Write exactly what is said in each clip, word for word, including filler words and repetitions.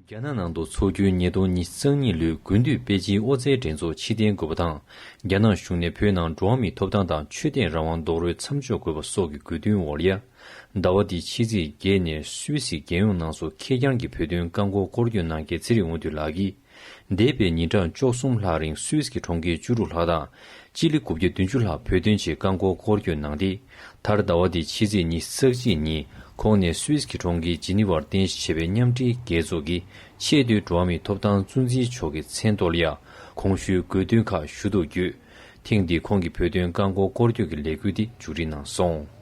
རྒྱ་ནག་ནང་དུ་འཚོགས་རྒྱུའི་ཉིས་སྟོང་ཉི་ཤུ་རྩ་གཉིས་ལོའི་དགུན་དུས་པེ་ཅིན་ཨོ་རྩལ་འགྲན་ཚོགས་ཕྱིར་འཐེན་དགོས་པ་དང་། རྒྱ་ནག་གཞུང་ནས་བོད་ནང་འགྲོ་བ་མིའི་ཐོབ་ཐང་དང་ཆོས་དད་རང་དབང་རྡོག་རོལ་མཚམས་འཇོག་དགོས་པ་སོགས་ཀྱི་དགོས་འདུན་འོག་ལ་ཡ། ཟླ་བ་འདིའི་ཕྱི་ཚེས་བརྒྱད་ནས་སུད་སི་རྒྱལ་ཡོངས་ནང་སོགས་ཁེར་རྐྱང་གི་བོད་དོན་རྐང་འཁོར་སྐོར་སྐྱོད་གནང་མཁན་ཚེ་རིང་དབང་འདུས་ལགས་ཀྱིས། འདས་པའི་ཉིན་གྲངས་བཅུ་གསུམ་ལྷག་རིང་སུད་སི་གི་གྲོང་ཁྱེར་བཅུ་དྲུག་ལྷག་དང་། སྤྱི་ལེ་དགུ་བརྒྱ་བདུན་ཅུ་ལྷག་བོད་དོན་ཆེད་རྐང་འཁོར་སྐོར་སྐྱོད་གནང་སྟེ། མཐར་ཟླ་བ་འདིའི་ཕྱི་ཚེས་ཉི་ཤུ་རྩ་གཅིག་ཉིན་ཁོང་ནས་སུད་སི་གི་གྲོང་ཁྱེར་ཇི་ནི་ཝར་རྟེན་གཞི་བྱས་པའི་མཉམ་འབྲེལ་རྒྱལ་ཚོགས་ཀྱི་ཆེས་མཐོའི་འགྲོ་བ་མིའི་ཐོབ་ཐང་གཙོ་འཛིན་མཆོག་གི་མཚན་ཐོག་ལ་ཡང་གོང་ཞུས་དགོས་འདུན་ཁག་ཞུ་གཏུག་བརྒྱུད། ཐེངས་འདིའི་ཁོང་གི་བོད་དོན་རྐང་འཁོར་སྐོར་སྐྱོད་ཀྱི་ལས་འགུལ་འདི་མཇུག་སྒྲིལ་གནང་སོང་།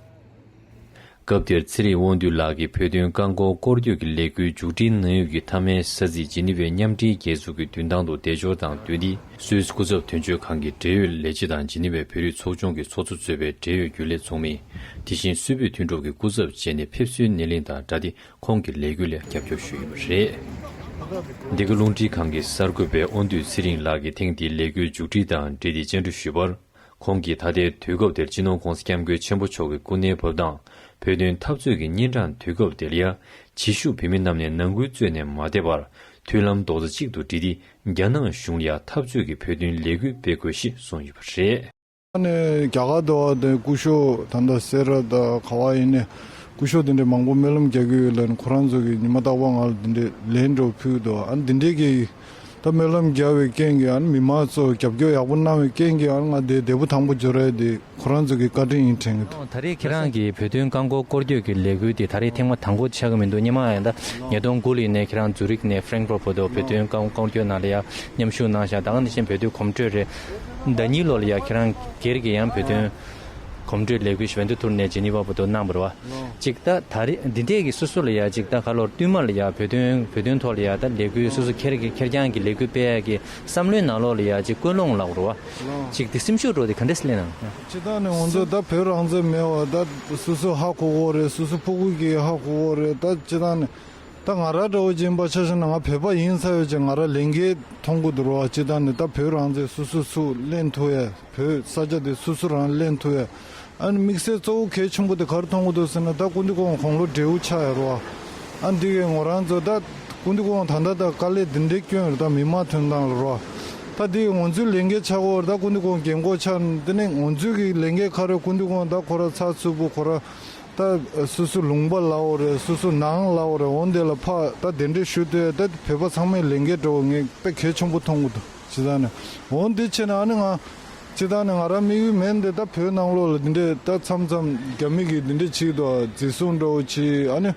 སྐབས་དེར་ཚེ་རིང་དབང་འདུས་ལགས་ཀྱིས་བོད་དོན་རྐང་འཁོར་སྐོར་སྐྱོད་ཀྱི་ལས་འགུལ་མཇུག་སྒྲིལ་གནང་ཡུལ་གྱི་མཐའ་མའི་ས་ཚིགས་ཇི་ནི་ཝའི་མཉམ་འབྲེལ་རྒྱལ་ཚོགས་ཀྱི་མདུན་ཐང་དུ་བདེ་འབྱོར་དང་བསྟུན་ཏེ། སུད་སི་སྐུ་ཚབ་དོན་གཅོད་ཁང་གི་འབྲེལ་ཡོད་ལས་བྱེད་དང་ཇི་ནི་ཝའི་བོད་རིགས་ཚོགས་ཆུང་གི་ཚོགས་གཙོ་གཙོས་པའི་འབྲེལ་ཡོད་རྒྱུན་ལས་ཚོགས་མི། དེ་བཞིན་སུད་བོད་མཐུན་གྲོགས་ཀྱི་སྐུ་ཚབ་བཅས་ནས་ཕེབས་བསུའི་སྣེ་ལེན་དང་སྦྲགས་ཏེ། ཁོང་གི་ལས་འགུལ་ལ་རྒྱབ་སྐྱོར་ཞུས་ཡོད་པ་རེད། འདི་ག་རླུང་འཕྲིན་ཁང་གི་གསར་འགོད་པས་དབང་འདུས་ཚེ་རིང་ལགས་ཀྱིས་ཐེངས་འདིའི་ལས་འགུལ་མཇུག་སྒྲིལ་དང་འབྲེལ་ཏེ་བཅར་འདྲི་ཞུས་པར། ཁོང་གིས་ད་ལྟའི་དུས་སྐབས་དེར་སྤྱི་ནོར་༸གོང་ས་༸སྐྱབས་མགོན་ཆེན་པོ་མཆོག་གི་སྐུ་ཚེ་བབས་དང་། བོད་དོན་འཐབ་རྩོད་ཀྱི་གཉན་འཕྲང་དུས་སྐབས་དེར་ཡང་། བྱེད་ཤུགས་བོད་མི་རྣམས་ནས་ནང་ཁུལ་རྩོད་ནས་མ་བསྡད་པར། མཐུན་ལམ་རྡོག་རྩ་གཅིག་ཏུ་སྒྲིལ་ཏེ། རྒྱ་ནག་གཞུང་ལ་ཡང་འཐབ་རྩོད་ཀྱི་བོད་དོན་ལས་འགུལ་སྤེལ་དགོས་ཞེས་གསུངས་ཡོད་པ་རེད། ནས་རྒྱ་གར་དུ་བ་དེ་སྐུ་ཞབས་ད་ལྟ་སེ་ར་དང་ག་བ་ཡིན་ནས་སྐུ་ཞབས་དེ་འདྲའི་མང་པོ་སྨོན་ལམ་རྒྱག་གི་ཡོད་ལ་ནི་ཁོ་རང་ཚོ་གི་ཉི་མ་རྟག་པར་ང་ལ་དེ་འདྲའི་ལན་འདྲ་ཕུལ་འདུག་ཨ་ནི་དེ་འདྲའི་གི་ད་སྨོན་ལམ་རྒྱག་པའི་རྐྱེན་གྱིས་ཨ་ནི་མི་མང་ཚོ་རྒྱབ་སྐྱོར་ཡག་པོ་གནང་བའི་རྐྱེན་གྱིས་ཨ་ནི་ང་དེ་བདེ་པོ་ཐང་པོ་འབྱོར་ཡ་དེ་ཁོ་རང་ཚོ་གི་བཀའ་དྲིན་ཡིན་དྲན་གི་འདུག་ད་རེས་ཁྱེད་རང་གིས་བོད་དོན་རྐང་འཁོར་སྐོར་སྐྱོད་ཀྱི་ལས་འགུལ་དེ་ད་རེས་ཐེངས་མ་དང་པོ་ཆགས་ཀྱི་མི་འདུག་སྔོན་མ་ཡང་ད་ཉིས་སྟོང་དགུ་ལོ་ནས་ཁྱེད་རང་ཛུ་རིག་ནས་ཧྥ་རེང་ཀ་ཕུར་དུ་བོད་དོན་རྐང་འཁོར་སྐོར་སྐྱོད་ནང་ལ་ཡང་མཉམ་ཞུགས་གནང་ཤག་ད་ག་ནང་བཞིན་བོད་དོན་གོམ་བགྲོད་རེད། ཟླ་གཉིས་ལོ་ལ་ཡ་ཁྱེད་རང་སྒེར་གྱི་ཡང་བོད་དོན་གོམ་བགྲོད་ལས་འགུལ་ཞིག་ཝེན་ཏུ་ཐུར་ནས་ཇི་ནི་ཝ་བར་དུ་གནང་བ་རེད་བ། ཅིག་ད་ད་རེས་འདི་འདྲས་ཀྱི་སོ་སོ་ལ་ཡ་ཅིག་ད་ག་ལོར་བསྟུད་མར་ལ་ཡ་བོད་དོན་བོད་དོན་ཐོག་ལ་ཡ་ད་ལས་འགུལ་སོ་སོ་ཁེར་གྱི་ཁེར་རྐྱང་གི་ལས་འགུལ་སྤེལ་ཡ་གི་བསམ་བློའི་ནང་ལོགས་ལ་ཡ་ཅིག་ཀུན་སློང་ལབ་རེད་བ། ཅིག་དེ་སེམས་ཤུགས་འགྲོ་དེ་ག་འདྲས་སླེབས་ན། སྤྱིར་བཏང་ནས་ང་ཚོ་ད་བོད་རང་བཙན་མེད་བ་ད་སོ་སོ་ཧ་གོ་གོ་རེད། སོ་སོ་ཕྲུ་གུ་གི་ཧ་གོ་གོ་རེད། ད་སྤྱིར་བཏང་ནས། ད་ང་རང་འདྲ་བོ་ཅིག་ཡིན་པ་ཆ་བཞག་ན་ང་བོད་པ་ཡིན་ཚར་ཡོད་ཅིག་ང་རང་ལས་འགན་མཐོང་གི་འདུག་རོ། སྤྱིར་བཏང་ནས་ད་བོད་རང་བཙན་སོ་སོ་སུ་ལེན་ཐུབ་ཡ། བོད་ས་ཆ་དེ་སོ་སོ་རང་ལེན་ཐུབ་ཡ། ཨ་ནི་དམིགས་བསལ་གཙོ་བོ་གལ་ཆེན་པོ་དེ་ག་རེ་མཐོང་གི་འདུག་ཟེར་ན་ད་སྐུ་མདུན་ཁོང་དགུང་ལོ་བགྲེས་པོ་ཆགས་ཡོད་རོ། ཨ་འདི་གའི་ང་རང་ཚོ་ད་སྐུ་མདུན་ཁོང་ད་ལྟ་ད་དཀའ་ལས་འདི་འདྲའི་བསྐྱོན་ཡོད་རེད། ད་མི་མང་དོན་དག་ལ་རོ། ད་འདི་ང་ཚོའི་ལས་འགན་ཆགས་ཀྱི་ཡོད་རེད། ད་སྐུ་མདུན་ཁོང་རྒན་གོག་ཆགས་ནས་དེ་ནས་ང་ཚོའི་གི་ལས་འགན་ག་རེ། སྐུ་མདུན་ཁོང་ད་ཁོ་རང་ཚགས་ཚུད་པོ་ཁོ་རང་ད་སོ་སོ་ལུང་པ་ལབ་དགོས་རེད། སོ་སོ་ནང་ལབ་དགོས་རེད། འོ་འདི་ལ་ཕར་ད་གདན་འདྲེན་ཞུ་དུས་ད་བོད་པ་ཚང་མའི་ལས་འགན་འདྲ་བོ་ངས་དཔེ་གལ་ཆེན་པོ་མཐོང་གི་འདུག་སྤྱིར་བཏང་ནས། འོ་འདི་བྱས་ན་ཨ་ནི་ང་སྤྱིར་བཏང་ནས་ང་རང་དམིགས་ཡུལ་མེད་འདི་ད་བོད་ནང་ལོགས་ལ་འདི་འདྲས་ད་མཚམས་མཚམས་རྒྱ་མི་གིས་འདི་འདྲས་བྱེད་ཀྱི་འདུག་འཛིན་བཟུང་འདྲ་བོ་བྱེད། ཨ་ནི་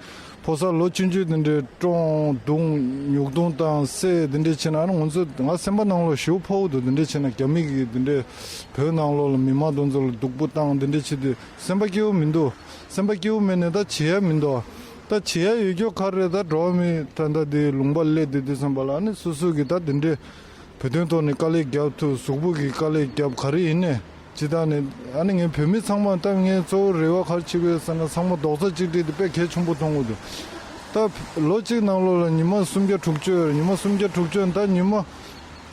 ཕོ་གསར་ལོ་ཆུང་ཆུང་འདི་འདྲས་བཀྲོངས་བརྡུངས་ཉོག་རྡུང་བཏང་བསད་འདི་འདྲས་བྱས་ན་ཨ་ནི་ང་ཚོ་ང་སེམས་པ་ནང་ལོགས་ཞེ་པོ་ཕོག་གི་འདུག་འདི་འདྲས་བྱས་ན་རྒྱ་མི་གིས་འདི་འདྲས་བོད་ནང་ལོགས་ལ་མི་མང་དེ་ཚོ་ལ་སྡུག་པོ་བཏང་འདི་འདྲས་བྱེད་དུས་སེམས་པ་སྐྱིད་པོ་མི་འདུག་སེམས་པ་སྐྱིད་པོ་མེད་ནས་ད་བྱེད་ཡ་མི་འདུག་ད་བྱེད་ཡ་ཡོད་རྒྱུ་ག་རེ་རེད། ད་འགྲོ་བ་མི་ད་ལྟ་འདི་ལུང་པ་སླེབས་དུས་དུས་ཙམ་པ་ལ་ཨ་ནི་སོ་སོ་གིས་ད་འདི་འདྲས་བོད་དོན་ཐོག་ནས་དཀའ་ལས་རྒྱབ་ཐུབ། གཟུགས་པོ་གིས་དཀའ་ལས་རྒྱབ་ག་རེ་ཡིན་ནས་སྤྱིར་བཏང་ནས་ཨ་ནི་ངས་བོད་མི་ཚང་མ་ད་ངས་གཙོ་བོ་རེ་བ་ག་རེ་བྱེད་དགོས་ཟེར་ན་ཚང་མ་རྡོག་རྩ་གཅིག་སྒྲིལ་དེ་དཔེ་གལ་ཆེན་པོ་མཐོང་གི་འདུག་ད་ལོ་གཅིག་ནང་ལོགས་ལ་ཉི་མ་སུམ་བརྒྱ་དྲུག་ཅུ་ཉི་མ་སུམ་བརྒྱ་དྲུག་ཅུ་ད་ཉི་མ་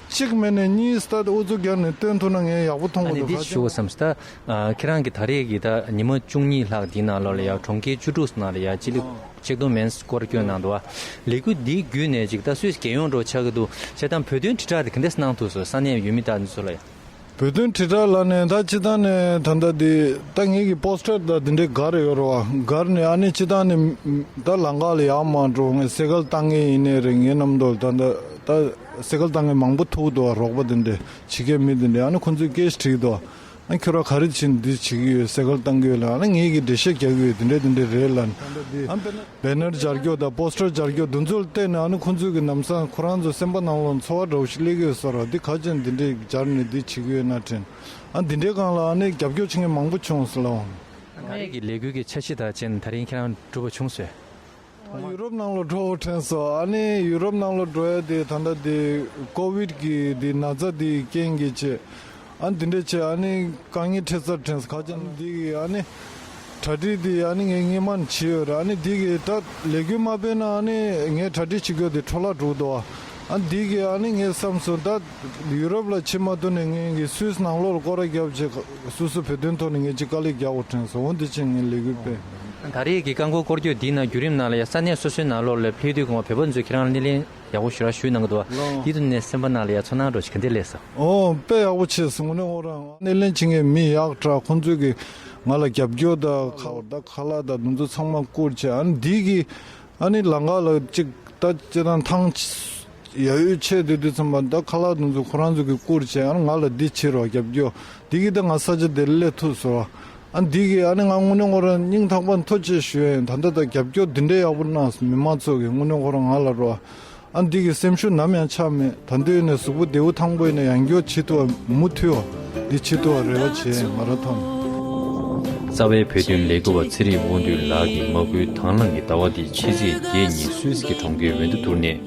གཅིག་མེད་ནས་གཉིས་ད་ཨུ་ཚུགས་རྒྱག་ནས་སྟོན་ཐུབ་ན་ངས་ཡག་པོ་མཐོང་ཨ་གི་ནི་འདུག་འདི་ག་ཞུ་དགོས་བསམ་སོང་། ད་ཁྱེད་རང་གི་ད་རེས་ཀྱི་ད་ཉི་མ་བཅུ་གཉིས་ལྷག་འདིའི་ནང་ལོགས་ལ་ཡ་གྲོང་ཁྱེར་བཅུ་དྲུག་ནང་ལ་ཡ་སྤྱི་ལོ་ཆིག་སྟོང་མན་སྐོར་སྐྱོད་གནང་འདུག་བ། ལས་འགུལ་འདིའི་བརྒྱུད་ནས་ཅིག་ད་སུད་སི་རྒྱལ་ཡོངས་འགྲོ་ཆགས་ཀྱི་འདུག་བྱས་ཙང་བོད་དོན་དྲིལ་བསྒྲགས་དེ་ག་འདྲས་གནང་ཐུབ་སོང་། ས་གནས་ཡུལ་མི་དང་འདི་ཚོ་ལ་ཡ། བོད་དོན་དྲིལ་བསྒྲགས་ལ་ནས་ད་སྤྱིར་བཏང་ནས་ད་ལྟ་འདི་ད་ངེད་ཀྱི་པོ་སི་ཊར་དང་འདི་འདྲའི་སྒར་ཡོད་རེད་བ། སྒར་ནས་ཨ་ནི་སྤྱིར་བཏང་ནས་ད་ལམ་ཁ་ལ་ཡར་མར་འགྲོ་ངས་སེ་ཀལ་བཏང་མཁན་ཡིན་ནའི་རེད། ངའི་རྣམ་རྟོག་ད་ལྟ་ད་སེ་ཀལ་བཏང་མཁན་མང་པོ་ཐུག་འདུག་བ། རོགས་པ་འདི་འདྲས་བྱེད་མཁན་མི་འདི་འདྲས་ཨ་ནི་ཁོང་ཚོས་སྐད་ཆ་དྲིས་འདུག་ཨ་ཁྱོད་རང་ག་རེ་བྱེད་འདི་བྱེད་ཀྱི་ཡོད། སེ་ཀལ་བཏང་གི་ཡོད་ལ་ཨ་ནི་ངེད་ཀྱིས་འགྲེལ་བཤད་རྒྱག་གི་ཡོད། འདི་འདྲས་འདི་འདྲས་རེད་ལ་ཨ་ནི་ད་ལྟ་འདི་ཨ་ནི་དཔེར་ན། བེ་ནར་སྦྱར་རྒྱུ་དང་པོ་སི་ཊར་སྦྱར་རྒྱུ་འདི་ཚོ་ལ་བལྟས་ནས་ཨ་ནི་ཁོང་ཚོས་ཀྱི་ལམ་སང་ཁོ་རང་ཚོ་སེམས་པ་ནང་ལོགས་ཚོར་བ་འདྲ་བོ་ཞིག་སླེབས་ཀྱི་ཡོད་ས་རེད། འདི་ག་ཅན་འདི་འདྲས་སྦྱར་ནས་འདི་བྱེད་ཀྱི་ཡོད་ན་དྲན། ཨ་འདི་འདྲའི་སྒང་ལ་ཨ་ནི་རྒྱབ་སྐྱོར་བྱེད་མཁན་མང་པོ་བྱུང་སོང་ལ། ཨ་ནི་གི་ལས་འགུལ་གྱི་འཆར་གཞི་དང་བཅས་ནས་ད་རིང་ཁྱེད་རང་གྲུབ་པ་བྱུང་སོང་། ཡུ་རོབ་ནང་ལ་འགྲོ་དྲན་སོང་། ཨ་ནི་ཡུ་རོབ་ནང་ལ་འགྲོ་ཡ་དེ་ད་ལྟ་དེ་ཀོ་བིད་ཀྱི་དེ་ན་ཚ་དེ་རྐྱེན་གྱིས་བྱས། ཨ་ནི་དེ་འདྲས་བྱས་ཨ་ནི་དཀའ་ངལ་འཕྲད་ཚར་དྲན་སོང་། ཁ་ཅིག་ཨ་ནི་འདི་གི་ཨ་ནི་གྲ་སྒྲིག་དེ་ཨ་ནི་ངས་སྔོན་མ་ནས་བྱས་ཡོད་རེད། ཨ་ནི་འདི་གི་ད་ལས་འགུལ་མ་སྤེལ་ན་ཨ་ནི་ངས་གྲ་སྒྲིག་བྱེད་དགོས་དེ་འཕྲོ་བརླག་འགྲོ་གི་འདུག་ཨ་ནི་འདི་གི་ཨ་ནི་ངས་བསམ་སོང་། ད་ཡུ་རོབ་ལ་ཕྱིན་མ་ཐུབ་ནས་ངས་གི་སུད་སི་ནང་ལོགས་ལ་སྐོར་ར་བརྒྱབ་བྱས་སོ་སོ་བོད་དོན་ཐོག་ནས་ངས་ཅིག་དཀའ་ལས་རྒྱག་དགོས་དྲན་སོང་། འོ་འདི་བྱས་ངས་ལས་འགུལ་སྤེལ། ད་རེས་ཀྱི་རྐང་འཁོར་སྐོར་སྐྱོད་འདིའི་ནང་བརྒྱུད་རིམ་ནང་ལ་ཡ་ས་གནས་སོ་སོའི་ནང་ལོགས་ལ་ཕེབས་དུས་གོང་བོད་པ་ཚོས་ཁྱེད་རང་སྣེ་ལེན་ ཡག་པོ་ཞེ་དྲག་ཞུས་གནང་གི་འདུག་བ། ལགས། དེ་དུས་ནས་སེམས་པ་ནང་ལ་ཡ་ཚོར་སྣང་འདྲ་ཞིག་ག་འདྲ་སླེབས་སོང་། ཨོ་དཔེ་ཡག་པོ་བྱས་སོང་། དངོས་གནས་ཁོ་རང་སྣེ་ལེན་བྱེད་མཁན་མི་ཡག་དྲག་ཁོང་ཚོས་ཀྱིས་ང་ལ་རྒྱབ་སྐྱོར་དང་ཁ་ད་ཁ་ལག་དང་དེ་ཚོ་ཚང་མ་བསྐུར་བྱས། ཨ་ནི་འདི་གི་ཨ་ནི་ལམ་ཁ་ལ་གཅིག་ད་སྤྱིར་བཏང་ཐང་ཡ་ཡོད་ཆེ་དེ་དུས་ཙམ་པ་ད་ཁ་ལག་དེ་ཚོ་ཁོ་རང་ཚོ་གིས་བསྐུར་བྱས། ཨ་ནི་ང་ལ་འདི་བྱེད་རོགས་རྒྱབ་སྐྱོར། འདི་གི་ད་ང་ས་ཆ་དེར་སླེབས་ཐུབ་སོང་། ཨ་འདི་གི་ཨ་ནི་ང་དངོས་གནས་ཁོ་རང་སྙིང་ཐག་པ་ནས་ཐུགས་རྗེ་ཆེ་ཞུ་ཡ་ཡིན། ད་ལྟ་ད་རྒྱབ་སྐྱོར་འདི་འདྲའི་ཡག་པོ་གནང་སོང་མི་མང་ཚོ་གིས། དངོས་གནས་ཁོ་རང་ང་ལ་རོགས། ཨ་འདི་གི་སེམས་ཤུགས་ནམ་ཡང་ཆག་མེད། ད་འདི་ཡིན་ནས་གཟུགས་པོ་བདེ་པོ་ཐང་པོ་ཡིན་ན་ཡང་བསྐྱར་བྱེད་ཐུབ་པ་མུ་མཐུད་པ་འདི་བྱེད་ཐུབ་པ་རེ་བ་བྱེད་མ་ར་ཐོན། རྩ་བའི་བོད་དོན་ལས་འགུལ་བ་ཚེ་རིང་དབང་འདུས་ལགས་ཀྱིས་མ་སྐུལ་དང་བླངས་ཀྱིས་ཟླ་བ་འདིའི་ཕྱི་ཚེས་བརྒྱད་ཉིན་སུད་སི་གི་གྲོང་ཁྱེར་ཝེན་ཏུ་ཐུར་ནས་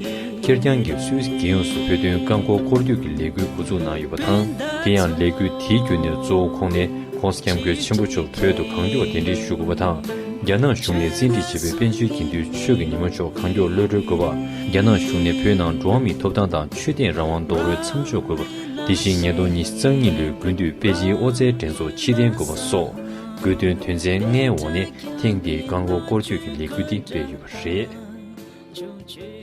ཁེར་རྐྱང་གིས་སུད་སི་རྒྱལ་ཡོངས་སུ་བོད་དོན་རྐང་འཁོར་སྐོར་སྐྱོད་ཀྱི་ལས་འགུལ་འགོ་འཛུགས་གནང་ཡོད་པ་དང་། དེ་ཡང་ལས་འགུལ་དེའི་བརྒྱུད་ནས་གཙོ་བོ་ཁོང་ནས་༸གོང་ས་༸སྐྱབས་མགོན་ཆེན་པོ་མཆོག་བོད་དུ་གང་མགྱོགས་གདན་འདྲེན་ཞུ་དགོས་པ་དང་། རྒྱ་ནག་གཞུང་ནས་བཙན་ཁྲིད་བྱས་པའི་པཎ་ཆེན་དགེ་འདུན་ཆོས་ཀྱི་ཉི་མ་མཆོག་གང་མགྱོགས་གློད་གྲོལ་དགོས་པ། རྒྱ་ནག་གཞུང་ནས་བོད་ནང་འགྲོ་བ་མིའི་ཐོབ་ཐང་དང་ཆོས་དད་རང་དབང་རྡོག་རོལ་མཚམས་འཇོག་དགོས་པ། དེ་བཞིན་ཉིས་སྟོང་ཉི་ཤུ་རྩ་གཉིས་ལོའི་དགུན་དུས་པེ་ཅིན་ཨོ་རྩལ་འགྲན་ཚོགས་ཕྱིར་འཐེན་དགོས་པ་སོགས། དགོས་འདུན་དོན་ཚན་ལྔའི་འོག་ནས་ཐེངས་འདིའི་རྐང་འཁོར་སྐོར་སྐྱོད་ཀྱི་ལས་འགུལ་འདི་སྤེལ་ཡོད་པ་རེད།